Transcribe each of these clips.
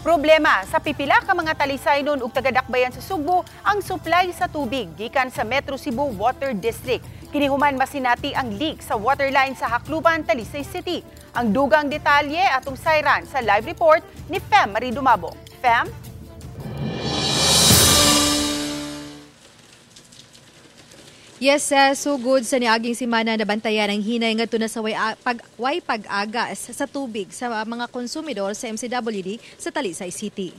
Problema sa pipila ka mga Talisaynon ug taga-Dakbayan sa Sugbo ang supply sa tubig gikan sa Metro Cebu Water District. Kini human masinati ang leak sa water line sa Hakluban, Talisay City. Ang dugang detalye atong sayran sa live report ni Fem Marie Dumabo. Fem? Yes, sugod sa niaging semana nabantayan ang hinay ngadto na sa way pag-agas sa tubig sa mga konsumidor sa MCWD sa Talisay City.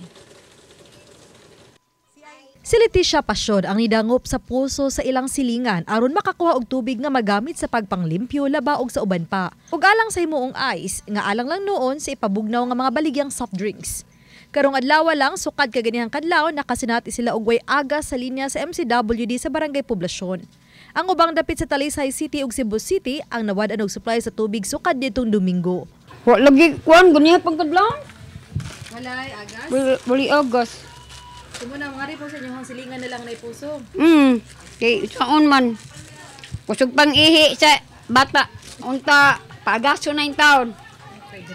Si Leticia Pasyon ang nidangop sa puso sa ilang silingan aron makakuha og tubig nga magamit sa pagpanglimpyo, laba og sa uban pa. Ug alang sa himuong ice nga alang lang noon sa ipabugnaw nga mga baligyang soft drinks. Karong adlaw lang sukad kaganihang kadlaw nakasinati sila og way agas sa linya sa MCWD sa Barangay Poblacion. Ang ubang dapit sa Talisay City ug Cebu City ang nawad-an og supply sa tubig sukad nitong Domingo. Wa lagi kuan ganiha pang kadlaw. Walay agas. Wali agas. Kumo na mga po sa inyong silingan na lang na puso. Kay saon man. Kusog pang ihi sa bata. Unta paagaso na in taon.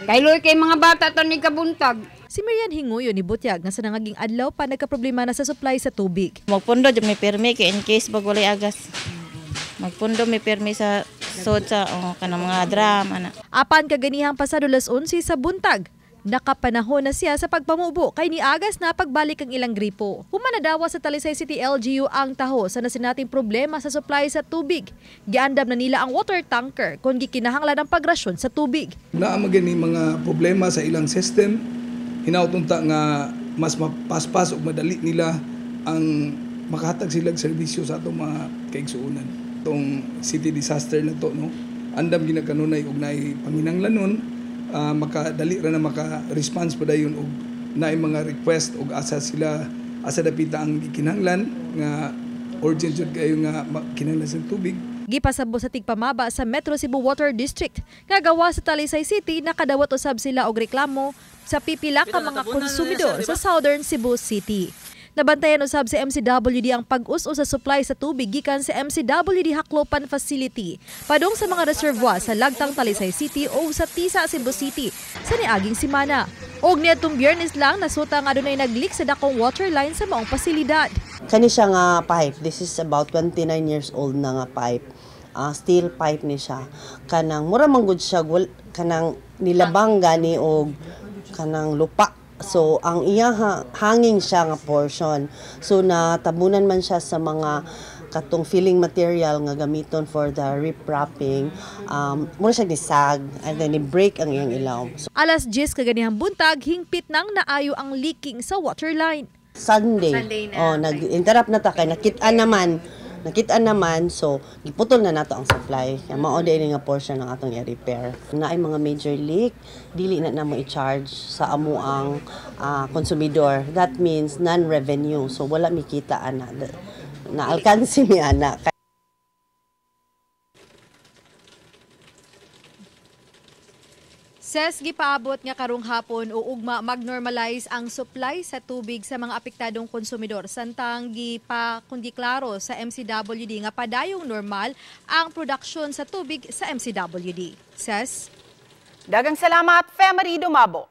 Kayloy kay mga bata tan ni kabuntag. Si Miriam Hinguyo ni Butyag nga sa nangaging adlaw pa nagkaproblema na sa supply sa tubig. Magpundo jud mi pirmi kay in case bag walay agas. Magpundo mi pirmi sa sod sa kanang mga drum ana. Apan kaganihang pasado alas 11 sa buntag, nakapanahon na siya sa pagpamubo kay niagas na pagbalik ang ilang gripo. Humanadawa sa Talisay City LGU ang taho sa nasinating problema sa supply sa tubig. Giandam na nila ang water tanker kung gikinahanglan ang pagrasyon sa tubig. Naa man gani mga problema sa ilang system. Hinaut unta nga mas mapaspas ug madali nila ang makahatag sila og serbisyo sa atong mga kaigsuonan. Tong city disaster na to, no, andam ginakanunay og naay panginahanglanon, makadali ra na maka-response pa dayon og naay mga request og asa sila, asa dapita ang gikinahanglan nga urgent jud kayo nga kinahanglan sa tubig. Gipasabot sa tigpamaba sa Metro Cebu Water District nga gawa sa Talisay City nakadawat usab sila og reklamo sa pipila ka mga konsumidor sa Southern Cebu City. Nabantayan usab sa MCWD ang pag-us-us sa supply sa tubig gikan sa MCWD Haklopan Facility padung sa mga reservoir sa Lagtang Talisay City o sa Tisa, Cebu City sa niaging semana. Og niadtong Biyernes lang nasuta nga adunay nag-leak sa dakong water line sa maong pasilidad. Kani siya nga pipe, this is about 29 years old na nga pipe. Steel pipe ni siya. Kanang mura man gud siya kanang nilabang gani og kanang lupa. So ang iya hanging siya nga portion. So natabunan man siya sa mga katong filling material nga gamiton for the riprapping. Mura siya nisag and then ni-break ang iyang ilaw. So, alas 10 kaganihang buntag, hingpit nang naayo ang leaking sa water line. Sunday na. Oh, nag-interrupt na ta kay nakita naman, so giputol na nato ang supply. Mao din nga portion ng atong i-repair. Naay mga major leak, dili na namo i-charge sa amo ang konsumidor. That means non-revenue. So wala mikita ana. Na alkansi mi ana. Ses gipaabot nga karong hapon o ugma magnormalize ang supply sa tubig sa mga apektadong konsumidor. Santang gipa kundi klaro sa MCWD nga padayong normal ang produksyon sa tubig sa MCWD. Ses? Dagang salamat, Femery Dumabo.